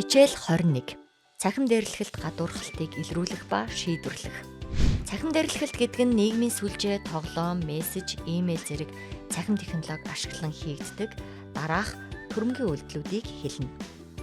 Хичээл 21. Цахим дээрлэхэлт гадуурхалтыг илрүүлэх ба шийдвэрлэх. Цахим дээрлэхэлт гэдэг нь нийгмийн сүлжээ, тоглоом, мессеж, имэйл зэрэг цахим технологи ашиглан хийгддэг дараах төрөмгийн үйлдэлүүдийг хэлнэ.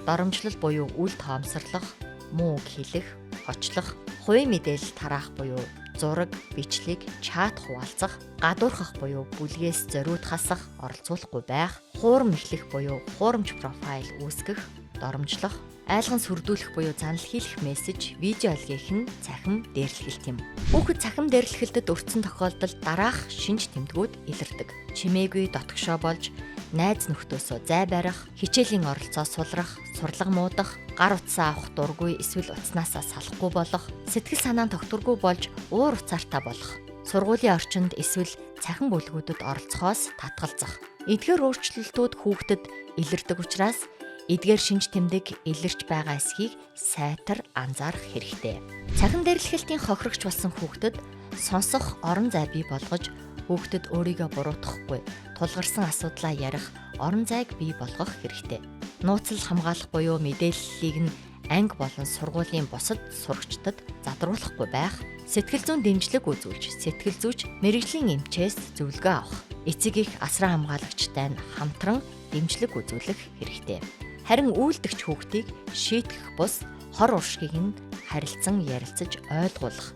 Доромжлол буюу үл тоомсорлох, муу үг хэлэх, хочлох, хувийн мэдээлэл тараах буюу зураг, бичлэг, чат хуваалцах, гадуурхах буюу бүлгээс зориуд хасах, оролцуулахгүй байх, хуурам эхлэх буюу хуурамч профайл үүсгэх, доромжлох, айлган сүрдүүлэх буюу занал хийлэх мессеж, видео алгийнх нь цахим дээрлэхэлт юм. Хүүхэд цахим дээрлэхэлтэд өртсөн тохиолдолд дараах шинж тэмдгүүд илэрдэг. Чимээгүй дотгошоо болж найз нөхдөөсөө зай барих, хичээлийн оролцоо сулрах, сурлага муудах, гар утсаа авах дургүй эсвэл утаснаасаа салахгүй болох, сэтгэл санаа нь тогтворгүй болж уур уцаартай болох, сургуулийн орчинд эсвэл цахим бүлгүүдэд оролцохоос татгалзах. Эдгээр өөрчлөлтүүд хүүхдэд илэрдэг учраас эдгээр шинж тэмдэг илэрч байгаа эсхийг сайтар анзаарах хэрэгтэй. Цахим дээрлэхэлтийн хохирогч болсон хүүхдэд сонсох орон зай бий болгож хүүхдэд өөрийгөө буруутгахгүй, тулгарсан асуудлаа ярих орон зайг бий болгох хэрэгтэй. Нууцлал хамгаалах буюу мэдээллийг нь анги болон сургуулийн бусад сурагчдад задруулахгүй байх, сэтгэл зүйн дэмжлэг үзүүлж, сэтгэл зүйч мэргэжлийн эмчээс зөвлөгөө авах, эцэг их асран хамгаалагчтай нь хамтран дэмжлэг үзүүлэх хэрэгтэй. Харин үйлдэгч хүүхдийг шийтгэх бус хор уршгийг нь харилцан ярилцаж ойлгуулах.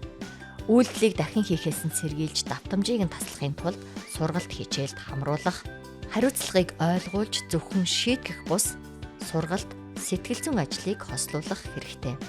Үйлдэлийг дахин хийхээс нь сэргийлж давтамжийг нь таслахын тулд сургалт хичээлд хамруулах, хариуцлагыг ойлгуулж зөвхөн шийтгэх бус сургалт сэтгэл зүйн ажлыг хослуулах хэрэгтэй.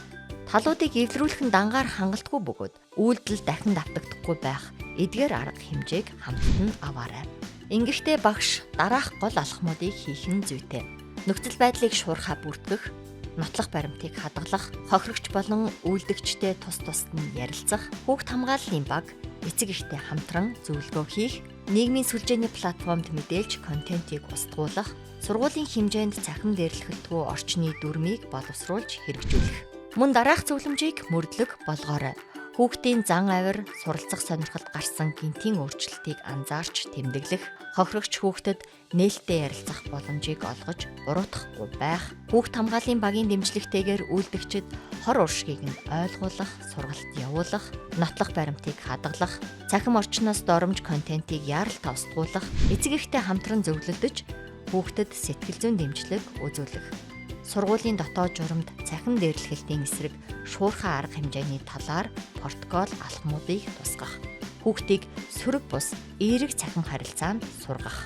Талуудыг эвлэрүүлэх нь дангаар хангалтгүй бөгөөд үйлдэл дахин давтагдахгүй байх эдгээр арга хэмжээг хамтд нь аваарай. Ингэхдээ багш дараах гол алхмуудыг хийх нь зүйтэй. Нөхцөл байдлыг шуурхаа бүртгэх, нотлох баримтыг хадгалах, хохирогч болон үйлдэгчтэй тус тусад нь ярилцах, хүүхд хамгааллын баг, эцэг эхтэй хамтран зөвлөгөө хийх, нийгмийн сүлжээний платформд мэдээлж контентийг устгуулах, сургуулийн хэмжээнд цахим дээрлэхэлтгүй орчны дүрмийг боловсруулж хэрэгжүүлэх. Мөн дараах зөвлөмжийг мөрдлөг болгоорой. Хүүхдийн зан авир, суралцах сонирхолд гарсан гэнтийн өөрчлөлтийг анзаарч тэмдэглэх, хохирогч хүүхдэд нээлттэй ярилцах боломжийг олгож буруутгахгүй байх, хүүхд хамгааллын багийн дэмжлэгтэйгээр үйлдэгчид хор уршгийг нь ойлгуулах, сургалт явуулах, нотлох баримтыг хадгалах, цахим орчноос доромж контентийг яаралтай устгуулах, эцэг эхтэй хамтран зөвлөлдөж хүүхдэд сэтгэл зүйн дэмжлэг үзүүлэх. Сургуулийн дотоод журамд цахим дээрлэхэлтийн эсрэг шуурхай арга хэмжээний талаар протокол алхмуудыг тусгах. Хүүхдийг сөрөг бус эерэг цахим харилцаанд сургах.